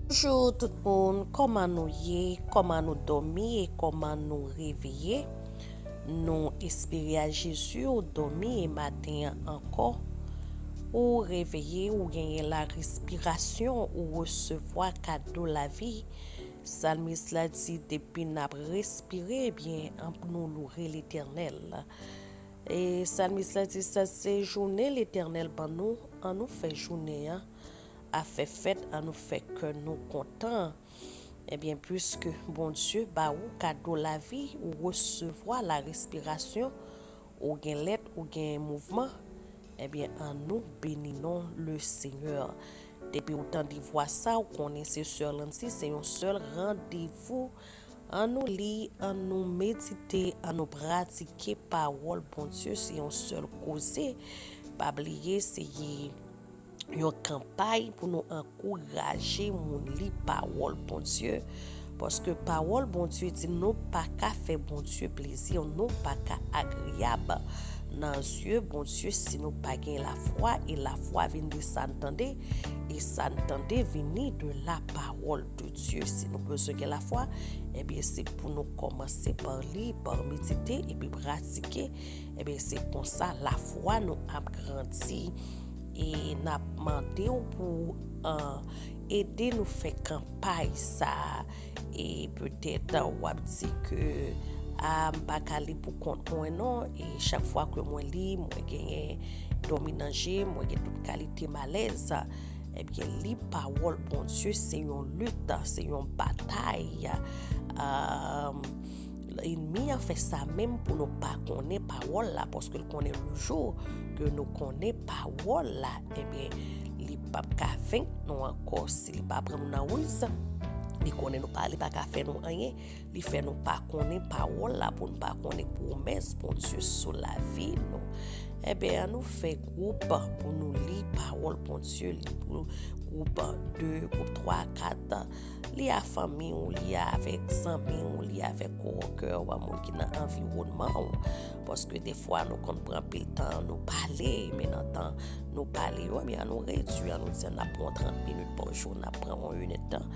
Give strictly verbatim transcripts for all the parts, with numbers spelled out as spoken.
Bonjou tout moun, kòman nou ye? Kòman nou dòmi e kòman nou reveye? Nou espere a Jezi ou dòmi e maten an ankò ou reveye, ou genyen la respirasyon, ou resevwa kado lavi. Salmis la di depi n ap respire, ebyen, ann nou loure Letènèl. E Salmis la di sa se jounen Letènèl ban nou, ann nou fè jounen an a fè fèt, ann nou fè kè nou kontan. Ebyen, piske Bondye ba ou kado lavi, ou resevwa la respirasyon, ou gen lèt, ou gen mouvman, ebyen, ann nou beni non le Senyè. Depi ou tande vwa sa, ou konnen se sè Lancy, se yon sèl randevou. Ann nou li, ann nou medite, ann nou pratike pawòl Bondye, se yon sèl koze. Pa bliye, se yon kanpay pou nou ankouraje moun li pawòl Bondye. Paske pawòl Bondye di nou pa ka fè Bondye plezi, nou pa ka agreyab nan zye Bondye si nou pa gen lafwa, e lafwa vin de sa n tande, e sa n tande vini de la parole de Dieu. Si nou bezwen gen lafwa, ebyen se pou nou kòmanse pa li, pa medite, epi pratike. Ebyen se konsa lafwa nou ap grandi. E n ap mande w pou, uh, ede nou fè kanpay sa a. E petèt w ap di ke, a, m pa ka li pou kont mwen non. E chak fwa ke mwen li, mwen genyen dòmi nan je, mwen gen tout kalite malèz. Ebyen, li pawòl Bondye se yon lit, se yon batay. Um, Ènmi an fè sa menm pou nou pa konnen pawòl la, paske l konnen le jou ke nou konnen pawòl la, ebyen, li p ap ka venk nou ankò. Si li pa pran nou nan riz, li konnen nou pa, li pa ka fè nou anyen. Li fè nou pa konnen pawòl la, pou nou pa konnen pwomès Bondye sou lavi nou. Ebyen, ann nou fè gwoup pou nou li pawòl Bondye, li pou gwoup de, gwoup twa, kat. Li a fanmi w, li avèk zanmi w, li avèk kowòkè w, a moun ki nan anviwònman w. Paske defwa nou konn pran anpil tan nou pale, men nan tan nou pale yo, ebyen, ann nou redui, ann nou di ann ap pran trant minit pa jou, n ap pran yon inèdtan.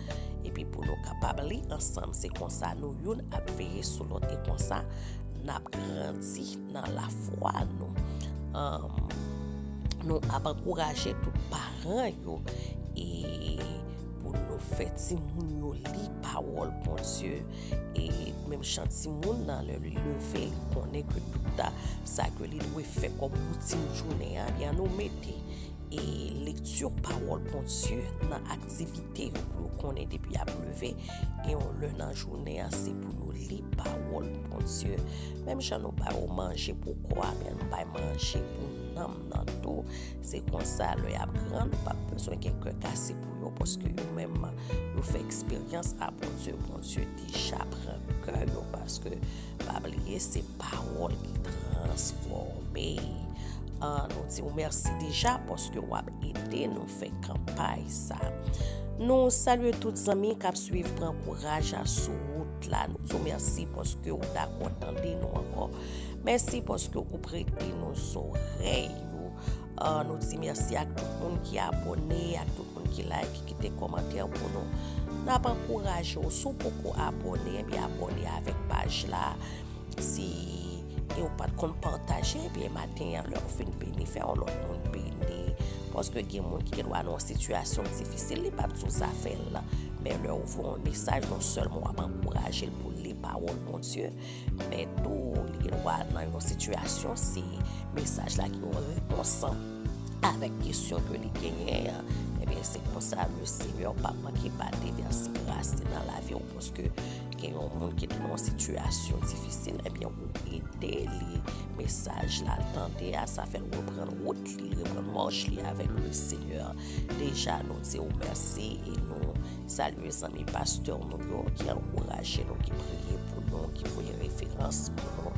Epi pou nou kapab li ansanm, se konsa nou youn ap veye sou lòt, e konsa n ap grandi nan lafwa nou. Anm, nou ap ankouraje tout paran yo e pou nou fè timoun yo li pawòl Bondye. E menm jan timoun nan, lè li leve, li konnen ke tout sa ke li dwe fè kòm woutin jounen an, ebyen, nou mete e lekti pawòl Bondye nan aktivite yo pou yo konnen depi y ap leve, gen yon lè nan jounen an, se pou yo li pawòl Bondye. Menm jan nou ba yo manje pou kò a, men nou bay manje pou nanm nan tou. Se konsa, lè y ap gran, nou p ap bezwen gen kè kase pou yo, paske yo menm, yo fè eksperyans a Bondye. Bondye deja pran kè yo, paske pa bliye, se pawòl ki transfòme. Ah, nou di w mèsi deja, paske w ap ede nou fè kanpay sa. Nou salye tout zanmi k ap swiv Pran Kouraj sou wout la. Nou di w mèsi paske w dakò tande nou ankò. Mèsi paske ou prete nou zòrèy ou. Ah, nou di mèsi ak tout moun ki abòne, ak tout moun ki like, ki kite kòmantè pou nou. N ap ankouraje w, si w poko abòne, ebyen abòne avèk paj la. Si e ou pa t konn pataje, ebyen maten an, lè w fin beni, fè yon lòt moun beni. Paske gen moun ki gendwa nan yon sitiyasyon difisil, li p ap di w zafè l. Men lè w voye yon mesaj, non sèlman w ap ankouraje l pou l li pawòl Bondye, men tou, li gendwa nan yon sitiyasyon, se mesaj la ki yon repons avèk kesyon ke li genyen an. Ebyen, se konsa, le Senyè p ap manke pa devèse gras li nan lavi w, paske gen yon moun ki nan yon sitiyasyon difisil, ebyen, ou ede li mesaj la, l tande a, sa fè l reprann wout li, l reprann mach li avèk le Senyè. Deja, nou di w mèsi e nou salye zanmi pastè nou yo ki ankouraje nou, ki priye pou nou, ki voye referans pou nou.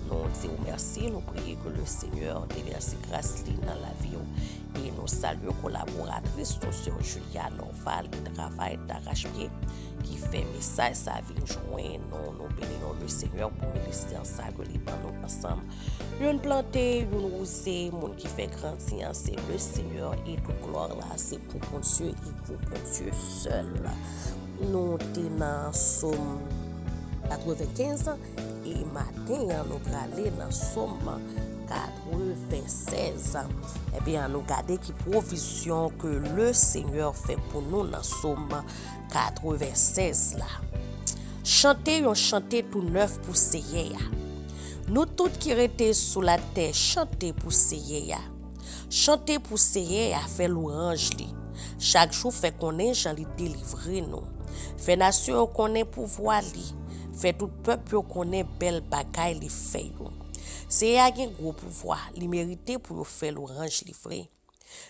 Nou di w mèsi, nou priye ke le Senyè devèse gras li nan lavi w. E nou salye kolaboratris nou, sè Julia Norval, ki travay darachpye, ki fè mesaj sa vin jwenn nou. Nou beni non le Senyè pou ministè sa ke li ban nou ansanm. Youn plante, youn wouze, moun ki fè grandi an, se le Senyè, e tout glwa la, se pou Bondye, e pou Bondye sèl. Nou te nan Sòm katrevenkenz, e maten an, nou prale nan Sòm katrevensèz. Ebyen, ann nou gade ki pwovizyon ke le Senyè fè pou nou nan Sòm katrevensèz la. Chante yon chante tou nèf pou Seyè a. Nou tout ki rete sou latè, chante pou Seyè a. Chante pou Seyè a, fè lwanj li. Chak jou fè konnen jan li delivre nou. Fè nasyon yo konnen pouvwa li. Fè tout pèp yo konnen bèl bagay li fè yo. Seyè a gen gwo pouvwa, li merite pou yo fè lwanj li vre.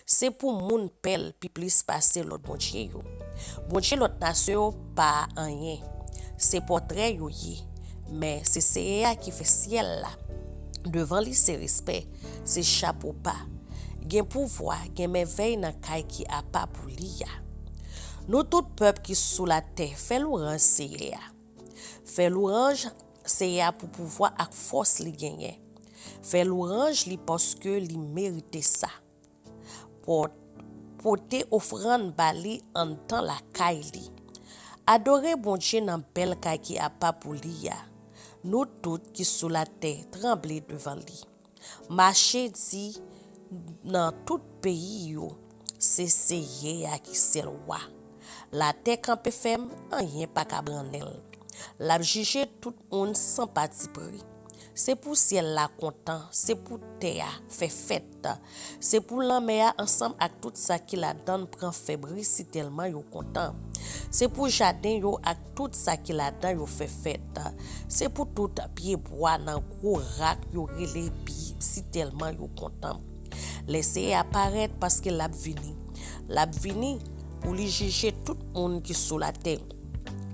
Se pou moun pè l pi plis pase lòt bondye yo. Bondye lòt nasyon yo pa anyen. Se pòtrè yo ye. Men se Seyè a ki fè syèl la. Devan li se respè, se chapo ba. Gen pouvwa, gen mèvèy nan kay ki apa pou li a. Nou tout pèp ki sou latè, fè lwanj Seyè a. Fè lwanj Seyè a pou pouvwa ak fòs li genyen. Fè lwanj li paske li merite sa. Pò-, pote ofrann ba li anndan lakay li. Adore Bondye nan bèl kay ki apa pou li a. Nou tout ki sou latè, tranble devan li. Mache di nan tout peyi yo, se Seyè a ki sèl wa. Latè kanpe fèm, anyen pa ka brannen l. L ap jije tout moun san patipri. Se pou syèl la kontan, se pou tè a fè fèt. Se pou lanmè a ansanm ak tout sa ki ladan l pran fè bri sitèlman yo kontan. Se pou jaden yo ak tout sa ki ladan yo fè fèt. Se pou tout pyebwa nan gwo rak yo rele pi sitèlman yo kontan. Lè Seyè a parèt paske l ap vini. L ap vini pou li jije tout moun ki sou latè.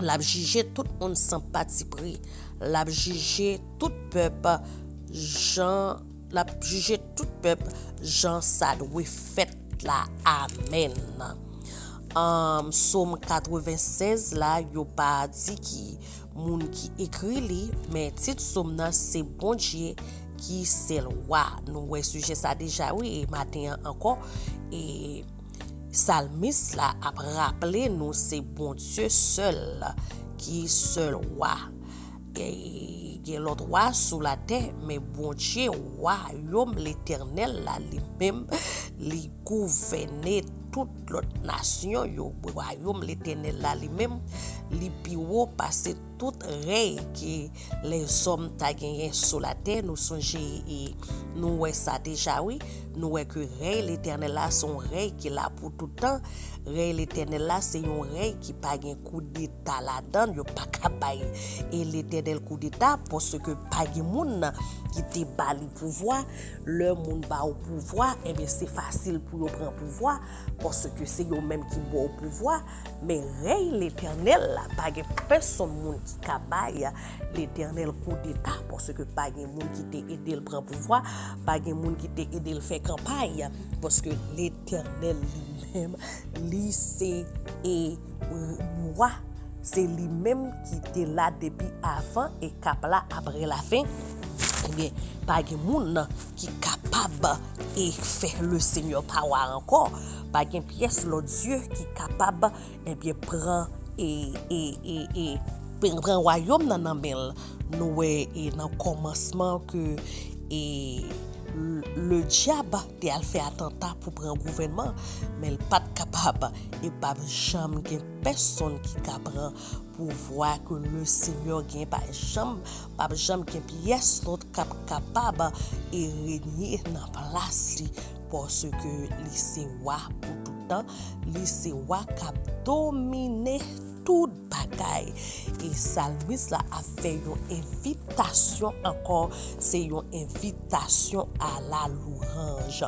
L ap jije tout moun san patipri. L ap jije tout pèp jan, l ap jije tout pèp jan sa dwe fèt la. Amèn. Ann, Sòm katrevensèz la, yo pa di ki moun ki ekri li, men tit sòm nan se Bondye ki sèl wa. Nou wè sijè sa deja, wi, e maten an ankò. E salmis la ap raple nou se Bondye sèl ki sèl wa. E gen lòt wa sou latè, men Bondye, wayòm Letènèl la, li menm, li gouvène tout lòt nasyon yo. Wayòm Letènèl la, li menm, li pi wo pase tout rèy ke lèzòm ta genyen sou latè. Nou sonje, e nou wè sa deja, wi. Nou wè ke rèy Letènèl la se yon rèy ki la pou tout tan. Rèy Letènèl la se yon rèy ki pa gen koudeta ladan l. Yo pa ka bay, e, Letènèl koudeta, paske pa gen moun ki te ba li pouvwa. Lè moun ba w pouvwa, ebyen, se fasil pou yo pran pouvwa, paske se yo menm ki ba w pouvwa. Men rèy Letènèl la, pa gen pèsonn moun ki ka bay Letènèl koudeta, paske pa gen moun ki te ede l pran pouvwa, pa gen moun ki te ede l fè kanpay, paske Letènèl li menm, li se, e, wa, se li menm ki te la depi avan e k ap la apre lafen. Ebyen, pa gen moun ki kapab, e, fè le Senyè pa wa ankò. Pa gen pyès lòt dye ki kapab, ebyen, pran, e, e, e, e, pran, pran wayòm nan nan men l. Nou wè, e, nan kòmansman ke, e, le dyab te al fè atanta pou pran gouvènman, men l pa t kapab, e p ap janm gen pèsonn ki ka pran pouvwa ke le Senyè gen. Pa janm, p ap janm gen pyès lòt k ap kapab e renye nan plas li, paske li se wa pou tout tan, li se wa k ap domine tout bagay. E salmis la ap fè yon envitasyon ankò, se yon envitasyon a la louanj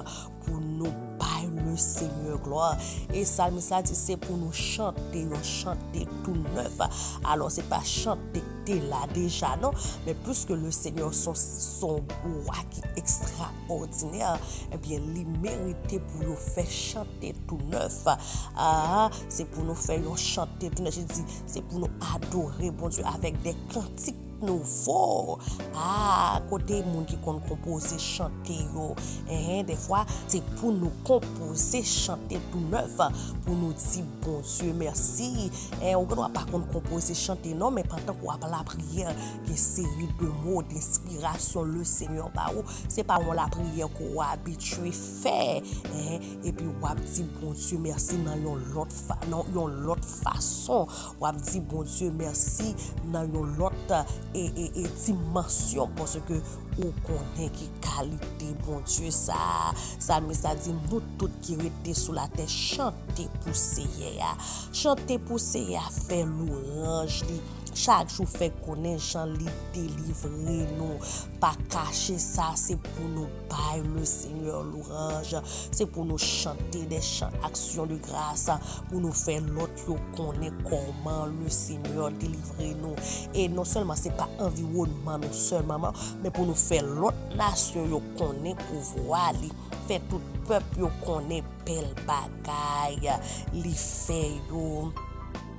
pou nou bay le Senyè glwa. E salmis la di se pou nou chante yon chante tou nèf. Alò, se pa chante te la deja, non. Men piske le Senyè se yon, se yon wa ki ekstraòdinè, ebyen, li merite pou yo fè chante tou nèf. Ah, se pou nou fè yon chante tou nèf. Je di, se pou nou adore Bondye avèk de kantik nouvo. Ah, kote moun ki konn konpoze chante yo? Enhen, defwa, se pou nou konpoze chante tou nèf, pou nou di Bondye mèsi. Eh, ou gendwa pa konn konpoze chante non, men pandan ke w ap lapriyè, gen seri de mo, de enspirasyon le Senyè ba ou. Se pa yon lapriyè ke w abitye fè, eh, epi w ap di Bondye mèsi nan yon lòt fa-, nan yon lòt fason. W ap di Bondye mèsi nan yon lòt, e, e, e dimansyon, paske ou konnen ki kalite Bondye sa a. Salmis la di, nou tout ki rete sou latè, chante pou Seyè a. Chante pou Seyè a, fè lwanj li. Chak jou fè konnen jan li delivre nou. Pa kache sa, se pou nou bay le Senyè lwanj. Se pou nou chante de chan aksyon de gras, pou nou fè lòt yo konnen kòman le Senyè delivre nou. E non sèlman se pa anviwònman nou sèlman, men pou nou fè lòt nasyon yo konnen pouvwa li, fè tout pèp yo konnen bèl bagay li fè yo.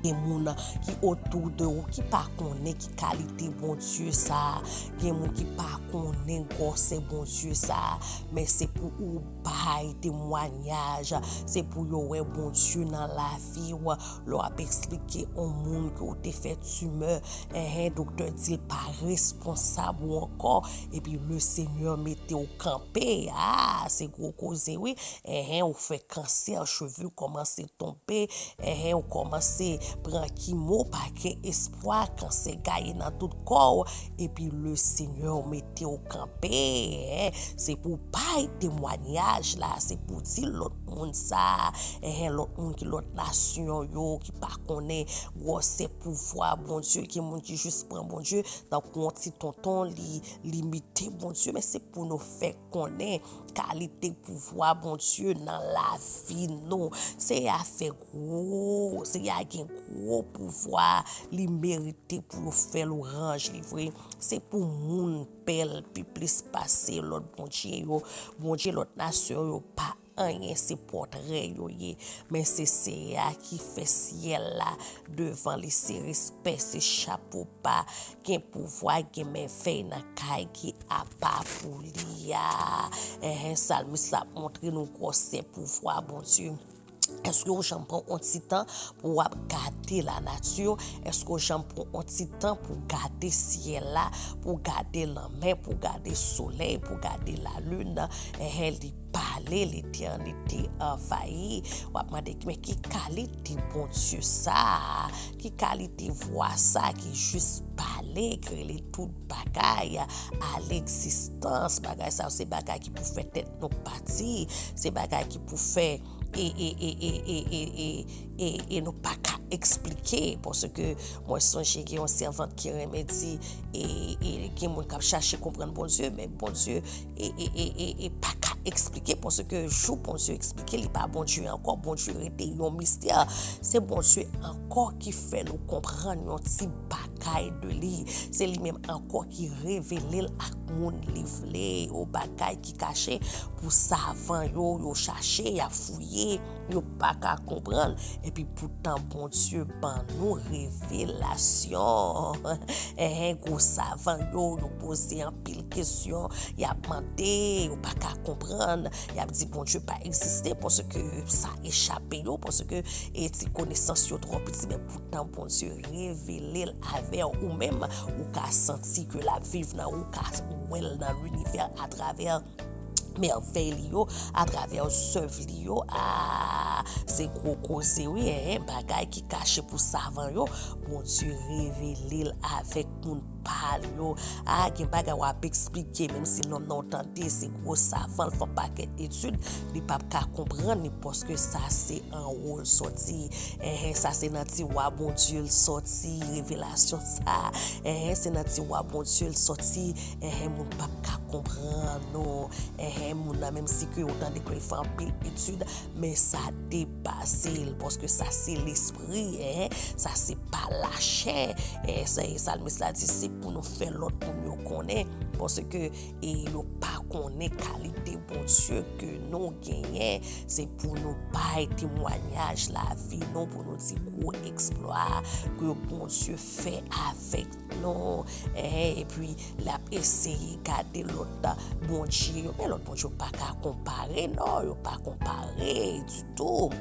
Gen moun ki otou de ou ki pa konnen ki kalite Bondye sa a. Gen moun ki pa konnen gwosè Bondye sa a. Men se pou ou bay temwayaj. Se pou yo wè Bondye nan lavi w. Lè w ap eksplike yon moun ke w te fè timè, enhen, doktè di l pa responsab ou ankò. Epi le Senyè mete w kanpe. Ah, se gwo koze, wi. Enhen, ou fè kansè, cheve kòmanse tonbe. Enhen, ou kòmanse pran kimo, pa gen espwa, kansè gaye nan tout kò w. Epi le Senyè mete w kanpe. Enhen, se pou bay temwayaj la, se pou di lòt moun sa. Enhen, lòt moun ki lòt nasyon yo, ki pa konnen gwosè pouvwa Bondye, gen moun ki jis pran Bondye tankou yon ti tonton, li, li imite Bondye, men se pou nou fè konnen kalite pouvwa Bondye nan lavi nou. Seyè a fè gwo, Seyè a gen gwo pouvwa, li merite pou yo fè lwanj li vre. Se pou moun bèl pi plis pase lòt bondye yo. Bondye lòt nasyon yo pa anyen, se pòtrè yo ye. Men se Seyè a ki fè syèl la, devan li se respè, se chapo ba, gen pouvwa, gen mèvèy nan kay ki apa pou li a. Enhen, salmis la ap montre nou gwosè pouvwa Bondye. Èske w janm pran yon ti tan pou w ap gade lanati? Èske w janm pran yon ti tan pou w gade syèl la, pou w gade lanmè, pou w gade solèy, pou w gade lalin? Enhen, li pale, letènite anvayi. W ap mande, men ki kalite Bondye sa a? Ki kalite vwa sa a ki jis pale, ki rele tout bagay a legzistans? Bagay sa yo se bagay ki pou fè tèt nou pati, se bagay ki pou fè e, e, e, e, e, e, e, e, e nou pa ka eksplike, paske mwen sonje gen yon sèvant ki renmen di, e, e, gen moun k ap chache konprann Bondye, men Bondye, e, e, e, e, e pa ka eksplike, paske jou Bondye eksplike, li pa Bondye ankò, Bondye rete yon mistè. Se Bondye ankò ki fè nou konprann yon ti bagay de li. Se li menm ankò ki revele l ak moun li vle, yon bagay ki kache pou savan yo, yo chache, y ap fouye, yo pa ka konprann. Epi poutan Bondye ban nou revelasyon. Enhen, gwo savan yo, yo poze anpil kesyon, y ap mande, yo pa ka konprann, y ap di Bondye pa egziste, paske sa echape yo, paske, e, ti konesans yo twò piti, men poutan Bondye revele l avè w, ou menm, ou ka santi ke l ap viv nan ou, ou ka wè l nan linivè atravè mèvèy li yo, atravè zèv li yo. Ah, se gwo koze, wi, enhen, bagay ki kache pou savan yo, Bondye revele l avèk moun pa l yo. Ah, gen bagay w ap eksplike, menm si nonm nan w tande, se gwo savan, l fè yon pakèt etid, li p ap ka konprann li, paske sa se anwo l sòti. Enhen, sa se nan tiwa Bondye l sòti, revelasyon sa. Enhen, se nan tiwa Bondye l sòti. Enhen, moun p ap ka konprann ou. Enhen, Moun nan, menm si ke ou tande ke l fè anpil etid, men sa depase l, paske sa se lespri, en, sa se pa lachè. En, sa, salmis la di, se pou nou fè lòt moun yo konnen, paske, e, yo pa konnen kalite Bondye ke nou genyen. Se pou nou bay temwayaj lavi nou, pou nou di gwo eksplwa ke Bondye fè avèk nou. En, epi, l ap eseye gade lòt bondye yo. Men lòt bondye yo pa ka konpare, non, yo pa konpare ditou.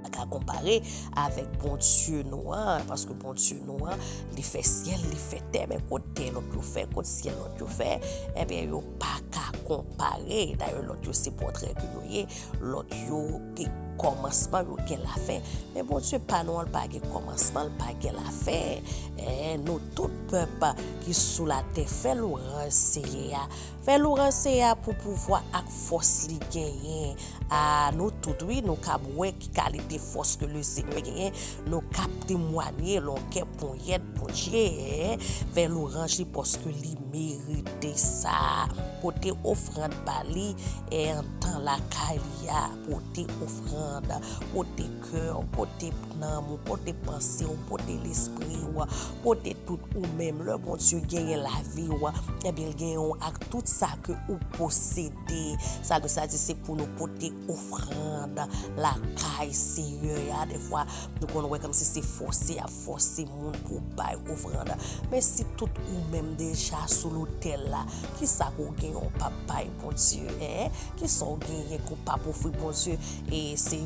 Pa ka konpare avèk Bondye nou an, paske Bondye nou an, li fè syèl, li fè tè, men kot tè lòt yo fè, kot syèl lòt yo fè, ebyen, yo pa ka konpare. Dayè, lòt yo se pòtrè ke yo ye, lòt yo gen kòmansman, yo gen lafen. Men Bondye pa nou an, l pa gen kòmansman, l pa gen lafen. En, nou tout pèp ki sou latè, fè lwanj Seyè a. Fè lwanj Seyè a pou pouvwa ak fòs li genyen. A, nou tout, wi, nou kab wè ki kalite fòs ke Lesenyè genyen. Nou kab temwanye longè ponyèt Bondye. Fè lwanj li paske li merite sa. Pote ofrann ba li, e, antan lakay li a. Pote ofrann, pote kè w, pote nanm ou, pote panse w, pote lespri w, pote tout ou menm. Lè Bondye genyen lavi w, ebyen, l genyen w ak tout sa ke ou posede. Salmis la di se pou nou pote ofrann lakay Seyè a. Defwa, nou konn wè kòmsi se fòse y ap fòse moun pou bay ofrann. Men si tout ou menm deja sou lotèl la, kisa ke w genyen w p ap bay Bondye, en? Kisa w genyen ke w p ap ofri Bondye? E se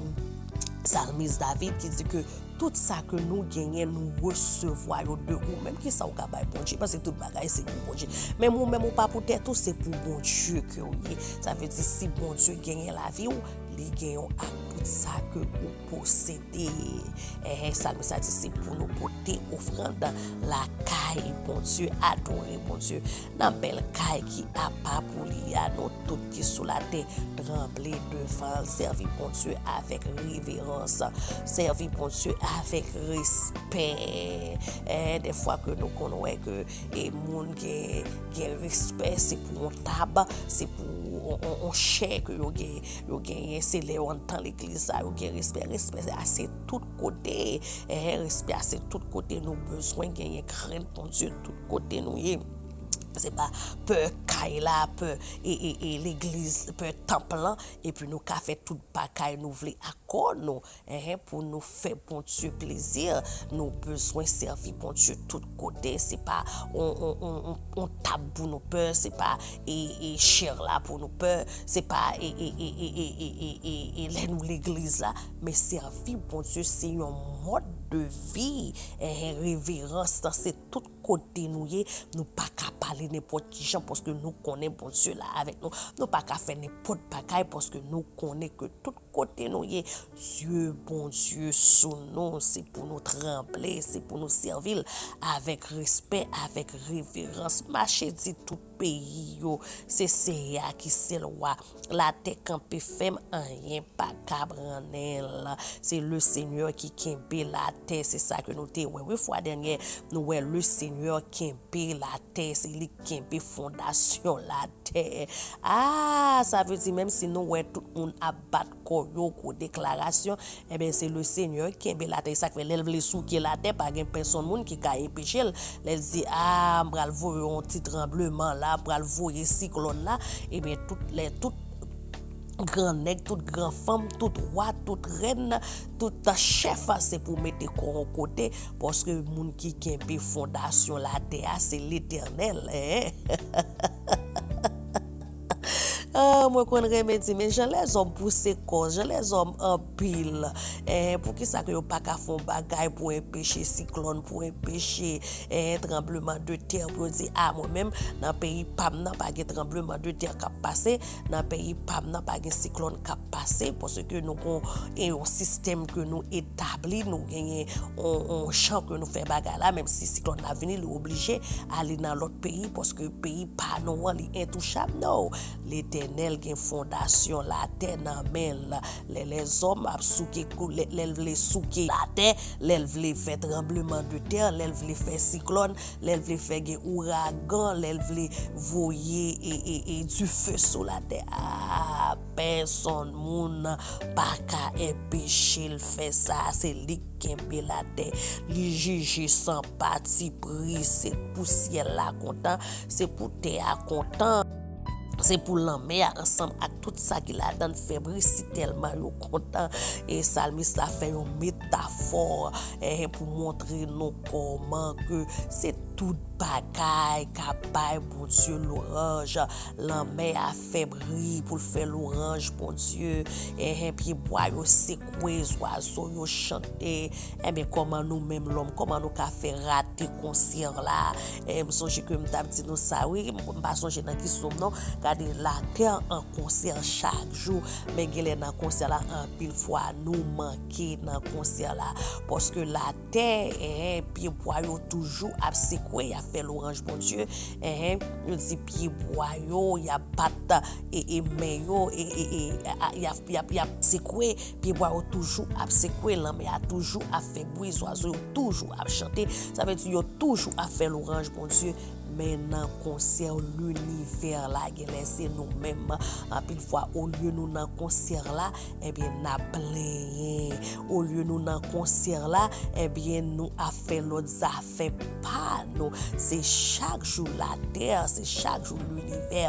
salmis David ki di ke tout sa ke nou genyen, nou resevwa yo de ou menm. Kisa w ka bay Bondye? Paske tout bagay se pou Bondye. Menm ou menm, ou pa pou tèt ou, se pou Bondye ke w ye. Sa vle di, si Bondye genyen lavi w, li genyen w ak tout sa ke ou posede. Ehe, salmis la di, se pou nou pote ofrann lakay Bondye, adore Bondye nan bèl kay ki apa pou li a. Nou tout ki sou latè, tranble devan l, sèvi Bondye avèk reverans, sèvi Bondye avèk respè. Eh, defwa ke nou konn wè ke, eh, moun gen, gen respè, se pou yon tab, se pou yon, yon, yon chè ke yo gen, yo genyen, se lè yo antan legliz la, yo gen respè. Respè a se tout kote. Eh, respè a se tout kote. Nou bezwen genyen krent Bondye tout kote nou ye. Se pa pè kay la, pè, e, e, e legliz, pè tanp lan, epi nou ka fè tout bagay nou vle ak kò nou, eh, pou nou fè Bondye plezi. Nou bezwen sèvi Bondye tout kote. Se pa on, on, on, on, on tab pou nou pè, se pa, e, e chè la pou nou pè, se pa, e, e, e lè nou legliz la, men sèvi Bondye se yon mòd de vi. Eh, reverans lan se tout kote nou ye, nou pa ka pale nenpòt ki jan, paske nou konnen Bondye la avèk nou. Nou pa ka fè nenpòt bagay, paske nou konnen ke tout kote nou ye, Dye Bondye sou nou. Se pou nou tranble, se pou nou sèvi l avèk respè, avèk reverans. Mache di tout peyi yo, se Seyè a ki sèl wa. Latè kanpe fèm, anyen pa ka brannen l. Se Lesenyè ki kenbe latè, se sa ke nou te wè. Wi, fwa dènyè, nou wè Lesenyè kenbe latè, se li ki kenbe fondasyon latè. Ah, sa vle di, menm si nou wè tout moun ap bat kò yo, gwo deklarasyon, ebyen, se Lesenyè ki kenbe latè. Sa k fè, lè l vle souke latè, pa gen pèsonn moun ki ka enpeche l. Lè l di, ah, m pral voye yon ti tranbleman la, m pral voye siklòn la, ebyen, tout lè, tout gran nèg, tout gran fanm, tout wa, tout rèn, tout chèf, se pou mete kò yon kote, paske moun ki kenbe fondasyon latè a, se Letènèl, en. Ah, mwen konn renmen di, men jan lèzòm pouse kò, jan lèzòm anpil. Eh, poukisa ke yo pa ka fè yon bagay pou enpeche siklòn, pou enpeche, eh, tranbleman de tè, pou yo di, ah, mwen menm, nan peyi pa m nan, pa gen tranbleman de tè k ap pase, nan peyi pa m nan, pa gen siklòn k ap pase, paske nou gon, e, yon sistèm ke nou etabli, nou genyen yon, yon jan ke nou fè bagay la, menm si siklòn la vini, li oblije ale nan lòt peyi, paske peyi pa nou an, li entouchab, non. Letènèl Nèl gen fondasyon latè nan men l. Lè lèzòm ap souke kou, lè, lè l vle souke latè, lè l vle fè tranbleman de tè, lè l vle fè siklòn, lè l vle fè gen ouragan, lè l vle voye e, e, e dife sou latè. Ah, pèsonn moun pa ka enpeche l fè sa. Se li kenbe latè. Li jije san patipri. Se pou syèl la kontan, se pou tè a kontan, se pou lanmè a ansanm ak tout sa ki ladan l fè bri. Si tèlman yo kontan. E salmis la fè yon metafò, eh, pou montre nou kòman ke se tout bagay k ap bay Bondye lwanj. Lanmè a fè bri pou l fè lwanj Bondye. Enhen, pyebwa yo sekwe, zwazo yo chante. Enben, kòman nou menm lòm, kòman nou ka fè rate konsè la? E m sonje ke m t ap di nou sa, wi, m, m pa sonje nan ki som non. Gade, latè an konsè chak jou, men genlè nan konsè la, anpil fwa, nou manke nan konsè la. Paske latè, enhen, pyebwa yo toujou ap sekwe, y ap fè lwanj Bondye. Enhen, yo di pyebwa yo, y ap bat e, e men yo, e, e, e, a, a, y ap, y ap, y ap sekwe. Pyebwa yo toujou ap sekwe, lanmè a toujou ap fè bri, zwazo yo toujou ap chante. Sa vle di yo toujou ap fè lwanj Bondye. Men nan konsè linivè la, genlè se nou menm. Anpil fwa, olye nou nan konsè la, ebyen, n ap plenyen. Olye nou nan konsè la, ebyen, nou ap fè lòt zafè pa nou. Se chak jou latè, se chak jou linivè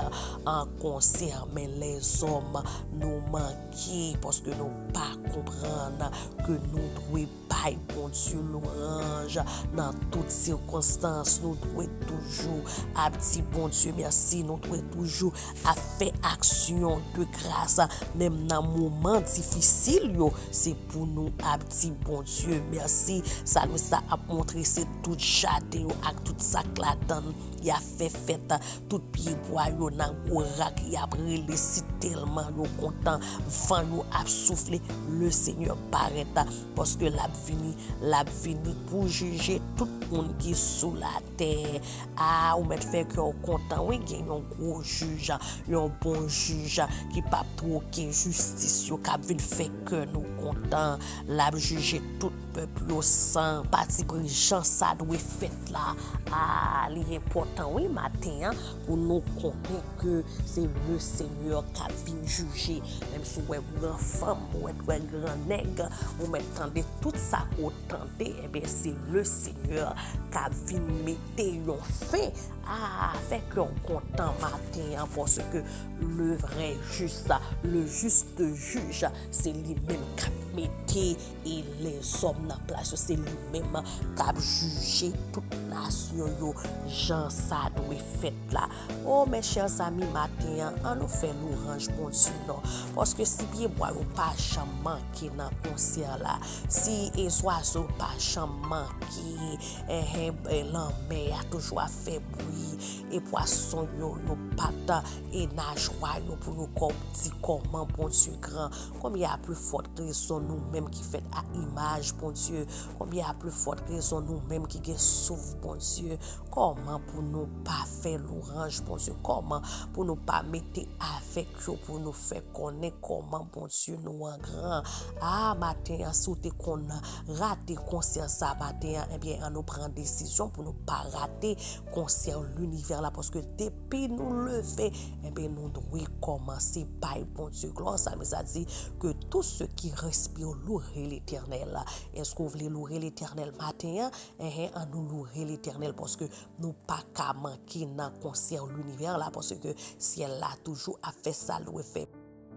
an konsè, men lèzòm, nou manke paske nou pa konprann ke nou dwe bay Bondye lwanj nan tout sikonstans. Nou dwe toujou ap di Bondye mèsi. Nou dwe toujou ap fè aksyon de gras. Menm nan moman difisil yo, se pou nou ap di Bondye mèsi. Salmis la ap montre se tout jaden yo ak tout sa k ladan l y ap fè fèt. Tout pyebwa yo nan gwo rak, y ap rele si tèlman yo kontan. Van yo ap soufle, le Senyè parèt, paske l ap vini, l ap vini pou jije tout moun ki sou latè. A, ou mèt fè kè w kontan, wi, gen yon gwo jij, yon bon jij ki p ap twoke jistis yo, k ap vin fè kè nou kontan. L ap jije tout pèp yo san patipri jan sa dwe fèt la. A, li enpòtan, wi, maten an, pou nou konnen ke se le Senyè k ap vin jije. Menm si w wè gran fanm, ou wè, wè gran nèg, ou mèt tande tout sa ke w tande, enben, se le Senyè k ap vin mete yon fen. A, fè kè w kontan maten an, paske le vrai juste, le juste juge, se li menm k ap mete e lèzòm nan plas yo, se li menm k ap jije tout nasyon yo jan sa dwe fèt la. O, mes chers amis, maten an, an nou fè lwanj Bondye non. Paske si pyebwa yo pa janm manke nan konsè la, si e zwazo pa janm manke, enhen, e lanmè a toujou ap fè bri, e pwason yo, yo pa t e najwa yo pou yo kò-, di kòman Bondye gran. Konbyen a pli fòt rezon nou menm ki fèt a imaj Bondye? Konbyen a pli fòt rezon nou menm ki gen souf Bondye? Kòman pou nou pa fè lwanj Bondye? Kòman pou nou pa mete avèk yo pou nou fè konnen kòman Bondye nou an gran? A, maten an, si w te konn rate konsè sa maten an, ebyen, an nou pran desizyon pou nou pa rate konsè linivè la, paske depi nou leve, enben, nou dwe kòmanse bay Bondye glwa. Sa vle di ke tout se ki respire loure Letènèl. Èske w vle loure Letènèl maten an? Enhen, an nou loure Letènèl, paske nou pa ka manke nan konsè linivè la, paske syèl la toujou ap fè sa l dwe fè.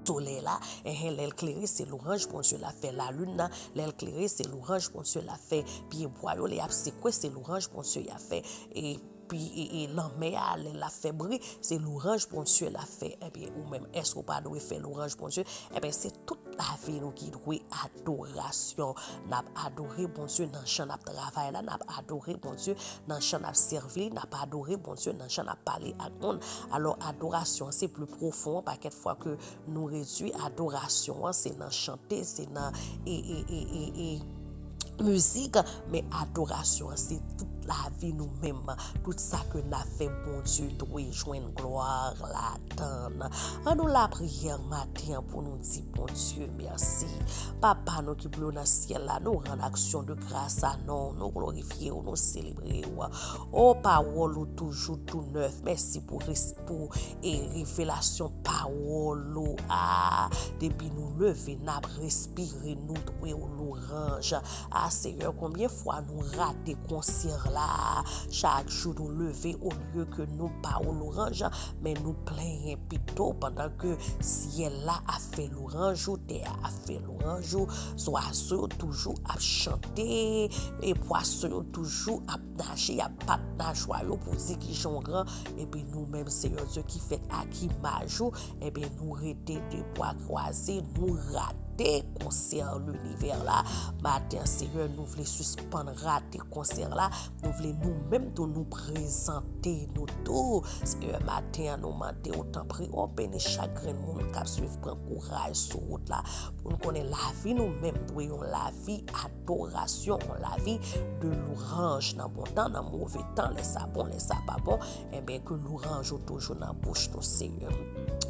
Solèy la, enhen, lè l klere, se lwanj Bondye l ap fè. Lalin nan, lè l klere, se lwanj Bondye l ap fè. Pyebwa yo, lè y ap sekwe, se lwanj Bondye y ap fè. Epi, e, e, lanmè a, lè l ap fè bri, se lwanj Bondye l ap fè. Ebyen, ou menm, èske w pa dwe fè lwanj Bondye? Ebyen, se tout lavi nou ki dwe adorasyon. N ap adore Bondye nan jan n ap travay la, n ap adore Bondye nan jan n ap sèvi li, n ap adore Bondye nan jan n ap pale ak moun. Alò, adorasyon an, se pli pwofon an, pakèt fwa ke nou redui adorasyon an, se nan chante, se nan, e, e, e, e, e, mizik, men adorasyon an, se tout lavi nou menm, tout sa ke n ap fè, Bondye dwe jwenn glwa ladan l. Ann nou lapriyè maten an pou nou di Bondye mèsi. Papa nou ki blo nan syèl la, nou rann aksyon de gras a non, nou glorifye w, nou selebre w. O, pawòl ou toujou tou nèf. Mèsi pou res-, pou e revelasyon pawòl ou a. Depi nou leve, n ap respire, nou dwe w lwanj. A, Seyè, konbyen fwa nou rate konsè la? Chak jou nou leve, olye ke nou ba w lwanj, men nou plenyen pito, pandan ke syèl la ap fè lwanj ou, tè a ap fè lwanj ou, zwazo yo toujou ap chante, e pwason yo toujou ap naje, y ap bat najwa yo pou di kijan w gran, epi nou menm, Seyè Dye, ki fèt ak imaj ou, ebyen, nou rete de bwa kwaze, nou rate konsè linivè la. Maten an, Seyè, nou vle sispann rate konsè la, nou vle nou menm tou nou prezante nou tou. Seyè, maten an, nou mande w, tanpri, o, beni chak grenn moun k ap swiv, pran kouraj sou wout la, pou n konnen lavi nou menm dwe yon lavi adorasyon, yon lavi de lwanj nan bon tan, nan move tan, lè sa bon, lè sa pa bon, enben ke lwanj ou toujou nan bouch nou, Seyè.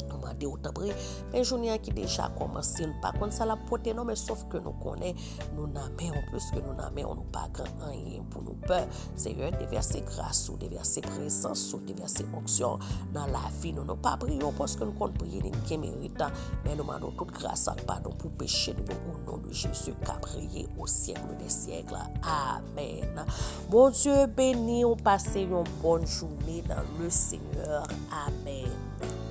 Nou mande w, tanpri, men jounen an ki deja kòmanse, nou pa konn sa l ap pote non, men sòf ke nou konnen nou nan men w, piske nou nan men w, nou pa gen anyen pou nou pè. Seyè, devèse gras ou, devèse prezans ou, devèse onksyon nan lavi nou. Nou pa priye w paske nou konn priye, ni n gen merit, men nou mande w tout gras ak padon pou peche nou yo, o non de Jezi k ap reye o syèk dè syèk. Amèn. Bondye beni w, pase yon bòn jounen dans le Seigneur. Amèn.